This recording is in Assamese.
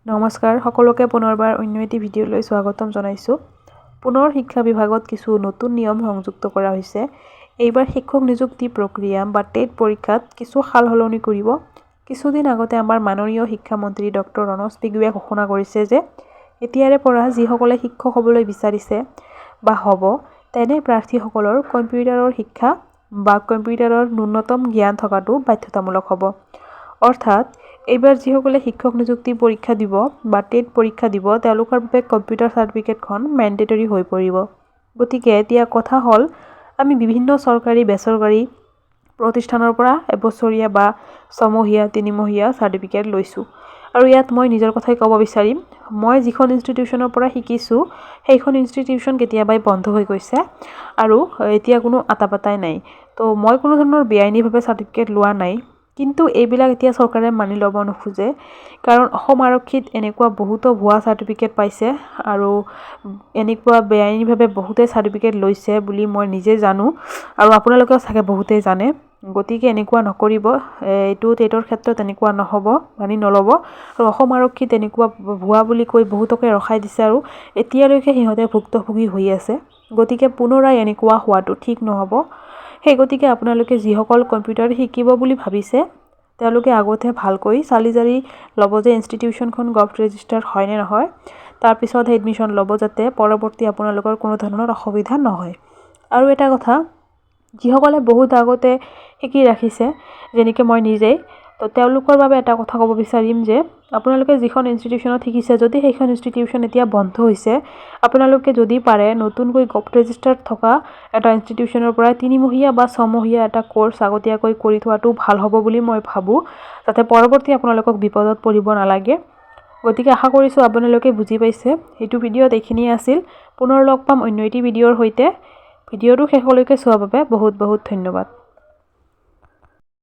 নমস্কাৰ সকলোকে, পুনৰবাৰ অন্য এটি ভিডিঅ'লৈ স্বাগতম জনাইছোঁ। পুনৰ শিক্ষা বিভাগত কিছু নতুন নিয়ম সংযুক্ত কৰা হৈছে। এইবাৰ শিক্ষক নিযুক্তি প্ৰক্ৰিয়া বা টেট পৰীক্ষাত কিছু সাল সলনি কৰিব। কিছুদিন আগতে আমাৰ মাননীয় শিক্ষামন্ত্ৰী ডক্টৰ ৰণোজ পেগুৱে ঘোষণা কৰিছে যে এতিয়াৰে পৰা যিসকলে শিক্ষক হ'বলৈ বিচাৰিছে বা হ'ব, তেনে প্ৰাৰ্থীসকলৰ কম্পিউটাৰৰ শিক্ষা বা কম্পিউটাৰৰ ন্যূনতম জ্ঞান থকাটো বাধ্যতামূলক হ'ব। অৰ্থাৎ এইবাৰ যিসকলে শিক্ষক নিযুক্তি পৰীক্ষা দিব বা টেট পৰীক্ষা দিব, তেওঁলোকৰ বাবে কম্পিউটাৰ চাৰ্টিফিকেটখন মেণ্ডেটৰী হৈ পৰিব। গতিকে এতিয়া কথা হ'ল, আমি বিভিন্ন চৰকাৰী বেচৰকাৰী প্ৰতিষ্ঠানৰ পৰা এবছৰীয়া বা 6মহীয়া, 3মহীয়া চাৰ্টিফিকেট লৈছোঁ। আৰু ইয়াত মই নিজৰ কথাই ক'ব বিচাৰিম। মই যিখন ইনষ্টিটিউশ্যনৰ পৰা শিকিছোঁ, সেইখন ইনষ্টিটিউশ্যন কেতিয়াবাই বন্ধ হৈ গৈছে আৰু এতিয়া কোনো আতা পাতাই নাই। তো মই কোনো ধৰণৰ বেআইনীভাৱে চাৰ্টিফিকেট লোৱা নাই। কিন্তু এইবিলাক এতিয়া চৰকাৰে মানি ল'ব নোখোজে, কাৰণ অসম আৰক্ষীত এনেকুৱা বহুতো ভুৱা চাৰ্টিফিকেট পাইছে আৰু এনেকুৱা বেআইনীভাৱে বহুতে চাৰ্টিফিকেট লৈছে বুলি মই নিজে জানো আৰু আপোনালোকেও চাগে বহুতেই জানে। গতিকে এনেকুৱা নকৰিব। এইটো টেটৰ ক্ষেত্ৰত এনেকুৱা নহ'ব, মানি নল'ব। আৰু অসম আৰক্ষীত এনেকুৱা ভুৱা বুলি কৈ বহুতকে ৰখাই দিছে আৰু এতিয়ালৈকে সিহঁতে ভুক্তভোগী হৈ আছে। গতিকে পুনৰাই এনেকুৱা হোৱাটো ঠিক নহ'ব। সেই গতিকে আপোনালোকে যিসকল কম্পিউটাৰ শিকিব বুলি ভাবিছে, তেওঁলোকে আগতে ভালকৈ চালি জাৰি ল'ব যে ইনষ্টিটিউশ্যনখন গভ ৰেজিষ্টাৰ্ড হয়নে নহয়। তাৰপিছত এডমিশ্যন ল'ব, যাতে পৰৱৰ্তী আপোনালোকৰ কোনো ধৰণৰ অসুবিধা নহয়। আৰু এটা কথা, যিসকলে বহুত আগতে শিকি ৰাখিছে, যেনেকৈ মই নিজেই, তো তেওঁলোকৰ বাবে এটা কথা ক'ব বিচাৰিম যে আপোনালোকে যিখন ইনষ্টিটিউশ্যনত শিকিছে, যদি সেইখন ইনষ্টিটিউশ্যন এতিয়া বন্ধ হৈছে, আপোনালোকে যদি পাৰে নতুনকৈ গভ ৰেজিষ্টাৰ্ড থকা এটা ইনষ্টিটিউশ্যনৰ পৰা 3মহীয়া বা 6মহীয়া এটা ক'ৰ্চ আগতীয়াকৈ কৰি থোৱাটো ভাল হ'ব বুলি মই ভাবোঁ, যাতে পৰৱৰ্তী আপোনালোকক বিপদত পৰিব নালাগে। গতিকে আশা কৰিছোঁ আপোনালোকে বুজি পাইছে। এইটো ভিডিঅ'ত এইখিনিয়ে আছিল। পুনৰ লগ পাম অন্য এটি ভিডিঅ'ৰ সৈতে। ভিডিঅ'টো শেষলৈকে চোৱাৰ বাবে বহুত বহুত ধন্যবাদ।